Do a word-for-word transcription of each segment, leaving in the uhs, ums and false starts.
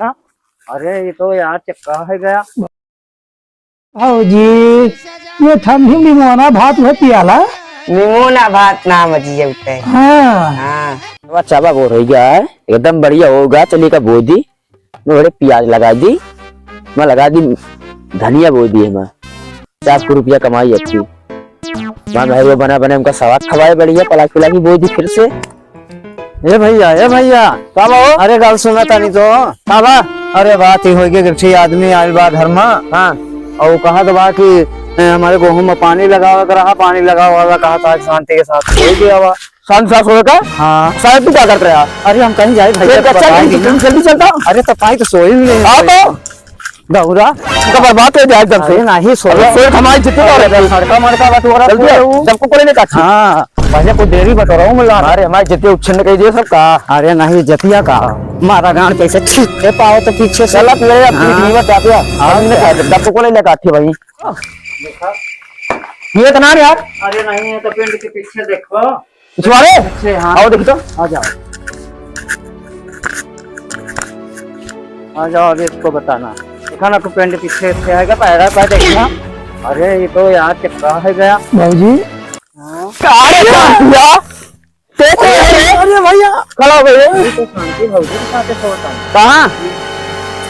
ना? अरे, ये तो यार चक्का है गया। भौजी, ये ठंडी निमोना भात में पियाला। निमोना भात नाम जियउते। हाँ। हाँ। बच्चा बा बोर हो गया है, एकदम बढ़िया होगा। चलिए का बोदी, मैं बड़े प्याज लगा दी, मैं लगा दी धनिया बोदी है मैं। चार सौ रुपया कमाई अच्छी। माँ मेहरुआ बना बने हमका सवाद खवाए बढ़िया, पलाकी पलाकी बोई दी फिर से। ए भैया, ए भैया। का बा हो? अरे गल सुना तानी तो। का बा? अरे बात ही होई कि गठिया आदमी आइल बा घर मा। हाँ। और कहा तो बा कि, ए, हमारे गेहूं में पानी लगावे के रहा, पानी लगावे वाला कहा था कि शांति के साथ हो गया बा। शांति साथ होवे का? हाँ। साहब तू क्या करत रहा? अरे हम कहीं जाए भैया, फिर तो चल, बताई दी। तुम जल्दी चलता। अरे तो भाई तो सोई भी नहीं। आओ तो। गौरा। तो बर्बाद हो जाए एकदम से। अरे नहीं, सोए। अरे सोए तो हमारी जितनी बार है। अरे लड़का मड़का बटोरा जल्दी पूरे आओ, वो। सबको कोले ने काटी। हाँ, पहले कोई देरी बटोरा हूँ मिला। अरे हमारी जितनी उच्छिन्न कह दिए सब का। अरे नहीं, जतिया का। मारा गांड कैसे छींक के पाओ तो पीछे से। चला, तू ये अब हाँ। पीछे नहीं बचा दिया। हाँ। हमने कहा, सबको कोले ने काटी भाई। ये इतना यार। अरे नहीं, ये तो पिंड के पीछे देखो। पिछवाड़े? पीछे, हाँ। आओ, देखी तो। आ जाओ। आ जाओ, अभी इसको बताना। देखा ना, तू पेंट पीछे से आएगा, पैरा का देखना। अरे, ये तो यार चक्का है गया। भौजी। हाँ। अरे, भैया। कैसे है? अरे, भैया। खड़ा हो भैया। ये तो शांति भौजी के साथ है, सोता है। कहाँ?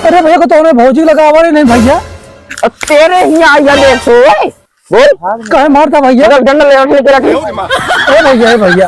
अरे, भैया को तो हमें भौजी लगा आवा नहीं, भैया। अब तेरे ही यहाँ आइया देख सो, ए। बोल। काहे मारता भैया? अगर डंडा लेके रखे। ए भैया, ए भैया,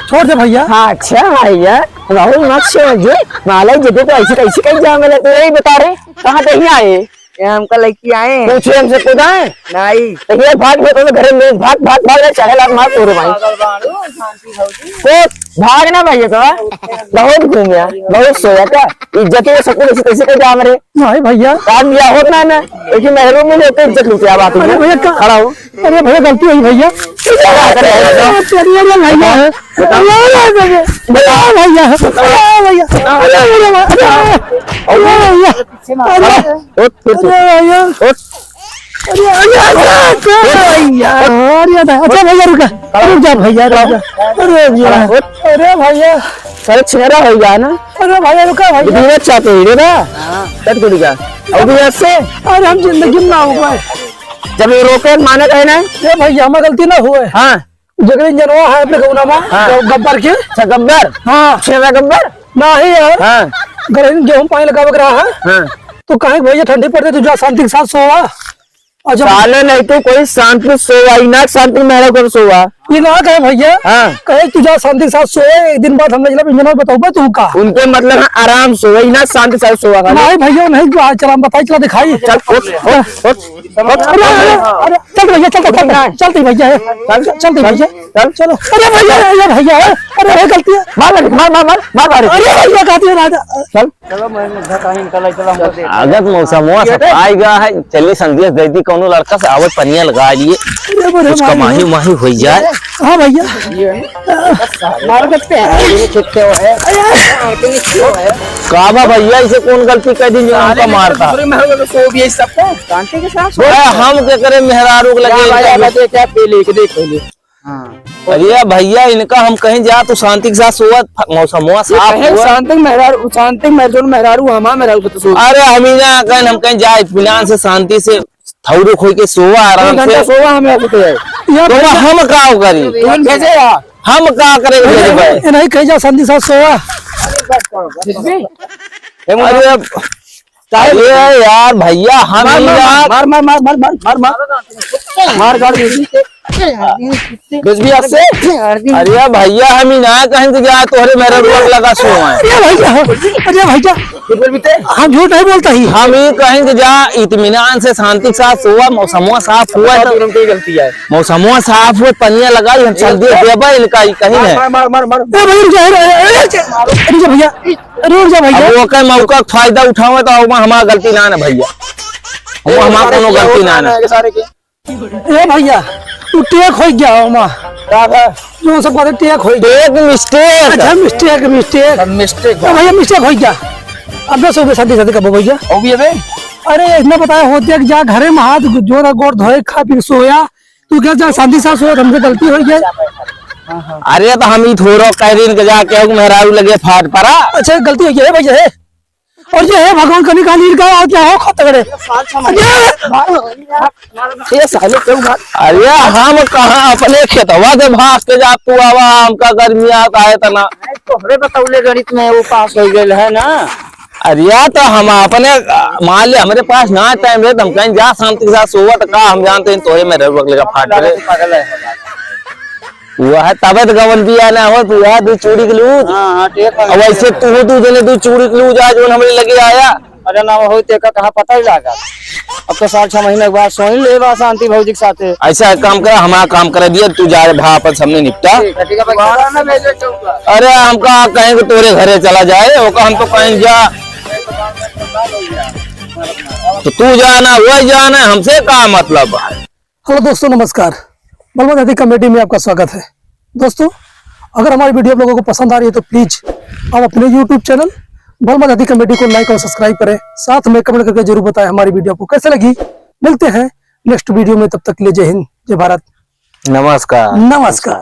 छोड़ दे भैया। हाँ, अच्छा भैया, राहुल मत समझे, माला जिद्दे तो ऐसे कैसे कहीं जाओगे? तो यही बता रहे, कहाँ पे ही आए? ये हमका लेके आए। पूछे हमसे खुद आए? नहीं। तो ये भाग में तो घरे में भाग, भाग, भाग, चाहे लाख मार तोरे भाई। पागल बाड़ू, शांति भौजी। को भाग ना भैया तो, बहुत घूमया, बहुत सोया का, इज्जत ये सब कुछ ऐसे कैसे कहीं जाओगे? नहीं भैया। काम लिया होत ना ना, एक ही महीनों में लेके इज्जत लूटे, आप आते अरे हो। भैया, का-, खड़ा हो। अरे भैया, गलती हुई भैया। अरे, अरे, अरे, अरे, भैया है। बताओ। अरे, अरे, अरे, भैया। अरे, भैया। अरे, अरे, अरे, अरे, भैया। अरे, उठ, उठ, उठ। अरे, भैया। उठ। अरे, अरे, अरे, अरे, अरे, भैया। अरे, अरे, अच्छा भैया, रुका। रुक जा भैया, रुक जा। अरे भैया। उठ। अरे भैया। अरे, छेड़ा हो गया ना। अरे भैया, रुका भैया। बिना चाहते ही रे ना। हाँ। कट कट गया। अभी ऐसे। अरे हम जिंदगी में ना हो पाए। जब ये रोके, माने कहे ना। ये भैया, हमार गलती ना हुए। हाँ। जगह जनवा है अपने गौना में, हाँ। जो गब्बर के। अच्छा, गब्बर? हाँ। छेड़ा गब्बर? ना ही यार। हाँ। गरही में गेहूं पानी लगावे के रहा है। हाँ। तो कहे भैया ठंडी पड़ते, तू जा शांति के साथ सोवा। अच्छा। साले नहीं तो कोई शांति सोवा, इनाक शांति मेहरा कर सोवा। इनाक है भैया। हाँ। कहे तू जा शांति के साथ सोवा, एक दिन बाद हमने जला इंजन बताऊबा तू का। उनके मतलब है आराम सोवा, इनाक शांति के साथ सोवा खाली। नहीं भैया, नहीं, तू आ, चला, हम बताई, चला दिखाई। चल, उठ, उठ, उठ। अरे, अरे, अरे, चल भैया, चल, चल, चल, चल भैया, चल, चल भैया, चल। चलो। अरे भैया, अरे भैया, अरे भाई गलती है। मार, मार, मार, मार, मार, मार। अरे भैया, कहती है राजा। चल। चलो, मैं उधर कहीं निकल आई, चलो, हमको देख। अगर मौसमवा सफाई गा है, चलिए संदेश दे दी, कौनो लड़का से आवत पनिया लगा लिए, अरे, अरे, कुछ मार कमाही लो। उमाही हो जाए। हाँ भैया। मार सकते हैं, ये खींचते हुए। का बा भैया, इसे कौन गलती कर दी जो हमका मारता? दूसरे महल में सो भी है सबको, शांति के साथ सो। अरे, हम के करे मेहरारू के लगे क्या भाई, इनका बता, क्या पी ले के देख पहले। हाँ। अरे भैया, इनका हम कहीं जा तो शांति के साथ सोवत, फ-, मौसमवा ये साफ कहे हुआ। शांति मेहरारू, शांति मेहरारू, मेहरारू हमार मेहरारू से तो सो। अरे हम ही ना कहीं, हम कहीं जा इत्मीनान से, शांति से, थौड़ो खोई के सोवा एक आराम घंटा से। सोवा हमें अभी तो है। या तो भैया हम का करी? तुम कैसे यार? हम का करे अरे, भाई? ये नहीं कहीं जा शांति साथ सोवा। अरे अब चाहे अरे यार भैया, हम मार, ही मार, ना मार, मार, मार, मार, मार, मार, मार। मार गाड़ दे। बेच भी आज से? अरे भैया, हम ही ना कहें कि जा तोहरे मेरे रोक लगा सो है। अरे भैया, अरे भैया, ये बोल भी ते? हम झूठ नहीं बोलता ही। हम ही कहें कि जा इत्मीनान से शांति के साथ सोवा, मौसमवा साफ हुआ तो तुरंत ही गलती है। मौसमवा साफ हुआ, पनिया लगाई, हम चल दिए देबा इनका ही कहीं है। मार, मार, मार, मार। ए भाई, रुक जा, ए, ए, ए, रुक जा भैया, रुक जा भैया। अब वो का मौका का फायदा उठावे तो ओमा हमार गलती ना ना भैया, ओमा हमार कोनो गलती ना ना। सारे के। ए भैया, तू टेक हो गया ओमा। का बा? जो सब कहते टेक हो गया। Take mistake. अच्छा, मिस्टेक, मिस्टेक। सब मिस्टेक तो बा। भैया, मिस्टेक हो गया। अब दस हो गए, शादी, शादी कब हो भैया? हो गया बे। अरे, इतना बताया होते कि जा घरे में हाथ जोर गोड़ धोए, खा पी के सोया, तू क्या जा शांति साथ सोया, हमसे गलती हो गई। अरे तो हम ही थोड़ा कह दिन के जाके हूँ, मेहरारू लगे फाट पड़ा। अच्छा, गलती हो गई है भैया, है? और ये है भगवान कनी का लील का और क्या हो खत गड़े। ये साले क्यों भाग? अरे हम कहाँ अपने खेतवा से भाग के जा, तू आवा, हमका गर्मिया का है तना। नहीं, तोहरे बतौले गणित में वो पास हो गए है ना। अरे यार, तो हम अपने, मान ले, हमरे पास ना टाइम रहे, तो हम कहीं जा शांति के साथ सोवत का, हम जानते हैं, तोहे में रह बगले का फाट रहे। पागल है। वह तबे तो गवन बिया ना हो, तू यार दू चूड़ी के लूज। हाँ, हाँ, ठीक है। अब वैसे तू हो, दू जने दू चूड़ी के लूज, आज उन हमरे लगे आया। अरे ना हो, तेका कहाँ पता ही लागा। अब तो साल छह महीने के बाद सोई ले बा शांति भौजी के साथे। ऐसा काम करा, हमारा काम करा दिया, तू जा रहे भा अपन सामने निपटा। ठीक है, ठीक है भाई। अरे हम कहा कहेंगे तोरे घरे चला जाए, ओका हम तो कहें जा। तो तू जाना, वही जाना, हमसे का मतलब है? हेलो दोस्तों, नमस्कार। बलमा जाति कॉमेडी में आपका स्वागत है। दोस्तों, अगर हमारी वीडियो आप लोगों को पसंद आ रही है तो प्लीज आप अपने यूट्यूब चैनल बलमा जाति कॉमेडी को लाइक और सब्सक्राइब करें, साथ में कमेंट करके जरूर बताएं हमारी वीडियो आपको कैसे लगी। मिलते हैं नेक्स्ट वीडियो में, तब तक के लिए जय हिंद, जय भारत, नमस्कार। नमस्कार।